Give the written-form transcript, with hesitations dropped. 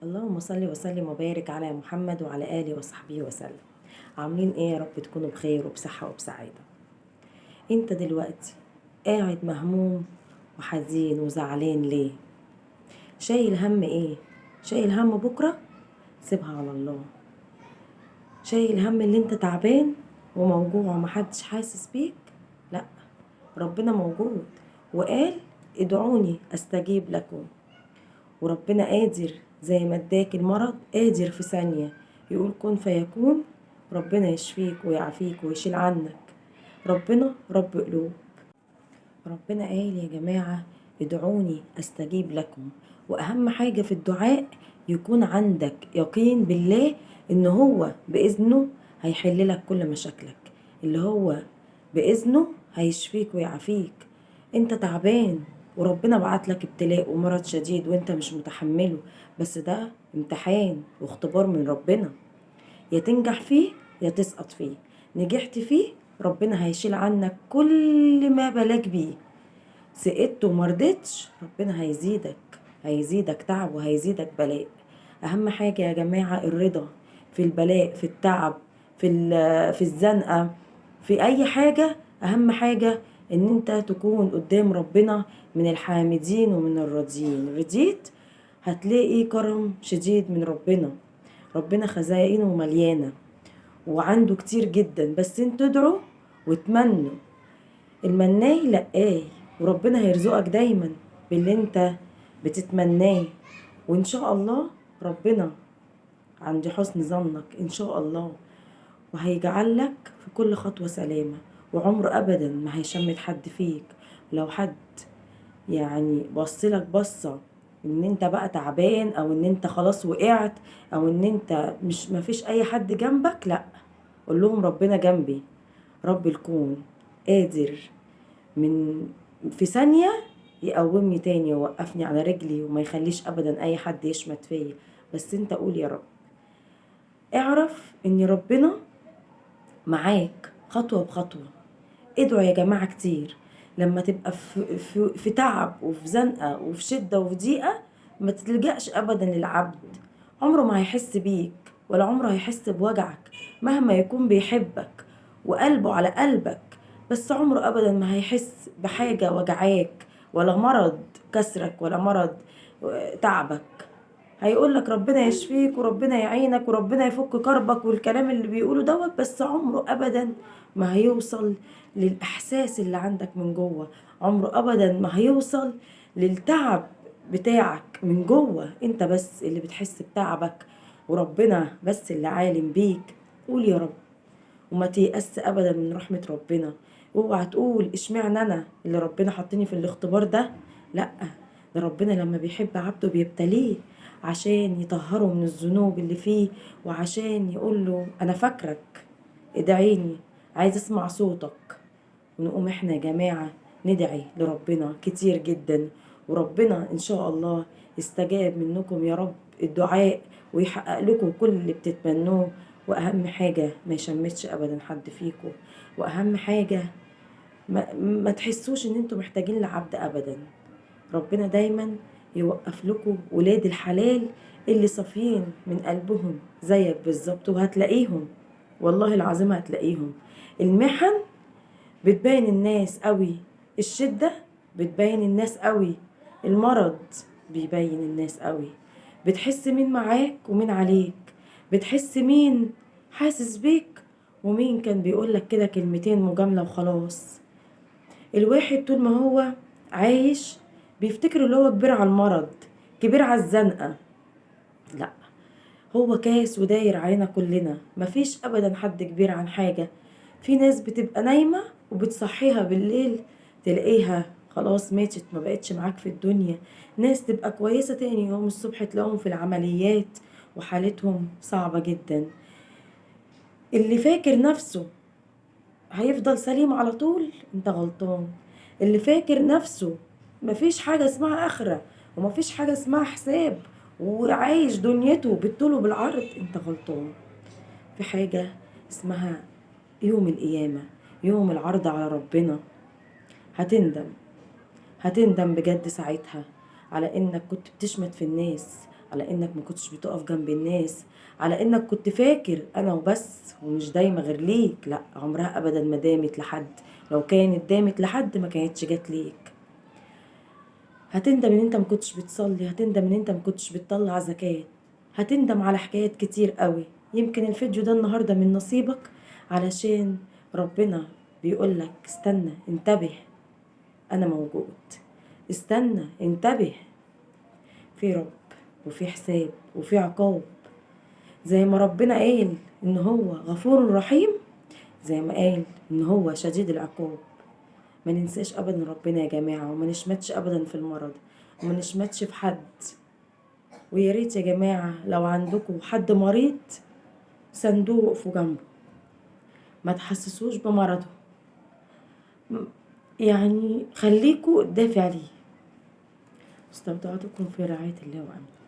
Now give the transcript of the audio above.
اللهم صل وسلم وبارك على محمد وعلى آله وصحبه وسلم. عاملين ايه؟ يا رب تكونوا بخير وبصحة وبسعادة. انت دلوقتي قاعد مهموم وحزين وزعلان ليه؟ شايل هم ايه؟ شايل هم بكرة؟ سيبها على الله. شايل هم اللي انت تعبان وموجوع ومحدش حاسس بيك؟ لا، ربنا موجود وقال ادعوني استجيب لكم. وربنا قادر زي ما اداك المرض قادر في ثانية يقول كن فيكون. ربنا يشفيك ويعافيك ويشيل عنك. ربنا رب قلوب. ربنا قال يا جماعة ادعوني استجيب لكم. واهم حاجة في الدعاء يكون عندك يقين بالله ان هو بإذنه هيحل لك كل مشاكلك، اللي هو بإذنه هيشفيك ويعافيك. انت تعبان وربنا بعت لك ابتلاء ومرض شديد وانت مش متحمله، بس ده امتحان واختبار من ربنا، يا تنجح فيه يا تسقط فيه. نجحت فيه ربنا هيشيل عنك كل ما بلاك بيه. سقطت ومرضتش ربنا هيزيدك تعب وهيزيدك بلاء. اهم حاجة يا جماعة الرضا في البلاء، في التعب، في الزنقة، في اي حاجة. اهم حاجة ان انت تكون قدام ربنا من الحامدين ومن الراضيين. رضيت هتلاقي كرم شديد من ربنا. ربنا خزائنه مليانة وعنده كتير جدا، بس انت ادعوا واتمنوا، المناي لقاي، وربنا هيرزقك دايما باللي انت بتتمناه. وان شاء الله ربنا عند حسن ظنك ان شاء الله، وهيجعل لك في كل خطوة سلامة، وعمره ابدا ما هيشمت حد فيك. لو حد بصلك بصة ان انت بقى تعبان او ان انت خلاص وقعت او ان انت مش ما فيش اي حد جنبك، لا، قول لهم ربنا جنبي، رب الكون قادر من في ثانية يقومني تاني ويوقفني على رجلي وما يخليش ابدا اي حد يشمت فيا. بس انت قول يا رب. اعرف ان ربنا معاك خطوة بخطوة. ادعوا يا جماعة كتير. لما تبقى في تعب وفي زنقة وفي شدة وفي ضيقة، ما تلجأش أبدا للعبد. عمره ما هيحس بيك ولا عمره هيحس بوجعك مهما يكون بيحبك وقلبه على قلبك، بس عمره أبدا ما هيحس بحاجة وجعاك ولا مرض كسرك ولا مرض تعبك. هيقول لك ربنا يشفيك وربنا يعينك وربنا يفك كربك والكلام اللي بيقوله دوت، بس عمره أبدا ما هيوصل للإحساس اللي عندك من جوه، عمره أبدا ما هيوصل للتعب بتاعك من جوه. انت بس اللي بتحس بتعبك وربنا بس اللي عالم بيك. قول يا رب وما تيأس أبدا من رحمة ربنا. اوعى تقول اشمعنى أنا اللي ربنا حطني في الاختبار ده، لا، ده ربنا لما بيحب عبده بيبتليه عشان يطهره من الذنوب اللي فيه، وعشان يقول له أنا فاكرك، ادعيني، عايز اسمع صوتك. ونقوم احنا يا جماعة ندعي لربنا كتير جدا، وربنا إن شاء الله يستجاب منكم يا رب الدعاء ويحقق لكم كل اللي بتتمنوه. وأهم حاجة ما يشمتش أبدا حد فيكم، وأهم حاجة ما تحسوش إن انتوا محتاجين لعبد أبدا. ربنا دايما يوقف لكم ولاد الحلال اللي صافيين من قلبهم زيك بالظبط، وهتلاقيهم والله العظيم هتلاقيهم. المحن بتبين الناس قوي، الشدة بتبين الناس قوي، المرض بيبين الناس قوي. بتحس مين معاك ومين عليك، بتحس مين حاسس بيك ومين كان بيقولك كده كلمتين مجاملة وخلاص. الواحد طول ما هو عايش بيفتكر اللي هو كبير على المرض، كبير على الزنقة، لا، هو كاس وداير علينا كلنا، مفيش أبدا حد كبير عن حاجة. في ناس بتبقى نايمة وبتصحيها بالليل تلاقيها خلاص ماتت، ما بقتش معاك في الدنيا. ناس تبقى كويسة تاني يوم الصبح تلاقيهم في العمليات وحالتهم صعبة جدا. اللي فاكر نفسه هيفضل سليم على طول انت غلطان. اللي فاكر نفسه مفيش حاجة اسمها آخرة ومفيش حاجة اسمها حساب وعايش دنيته بالطول وبالعرض انت غلطان. في حاجة اسمها يوم القيامة، يوم العرض على ربنا. هتندم، هتندم بجد ساعتها على انك كنت بتشمت في الناس، على انك ما كنتش بتقف جنب الناس، على انك كنت فاكر انا وبس ومش دايما غير ليك. لا، عمرها ابدا ما دامت لحد، لو كانت دامت لحد ما كانتش جت ليك. هتندم ان انت ما كنتش بتصلي، هتندم ان انت ما كنتش بتطلع زكاة، هتندم على حكايات كتير قوي. يمكن الفيديو ده النهاردة من نصيبك، علشان ربنا بيقولك استنى، انتبه، انا موجود، استنى، انتبه، في رب وفي حساب وفي عقاب. زي ما ربنا قال ان هو غفور رحيم، زي ما قال ان هو شديد العقاب. ما ننساش ابدا ربنا يا جماعة، وما نشمتش ابدا في المرض، وما نشمتش في حد. ويا ريت يا جماعة لو عندكم حد مريض صندوق وقفوا جنبه، ما تحسسوش بمرضه، يعني خليكوا دافع ليه. استودعتكم في رعاية الله وأمنه.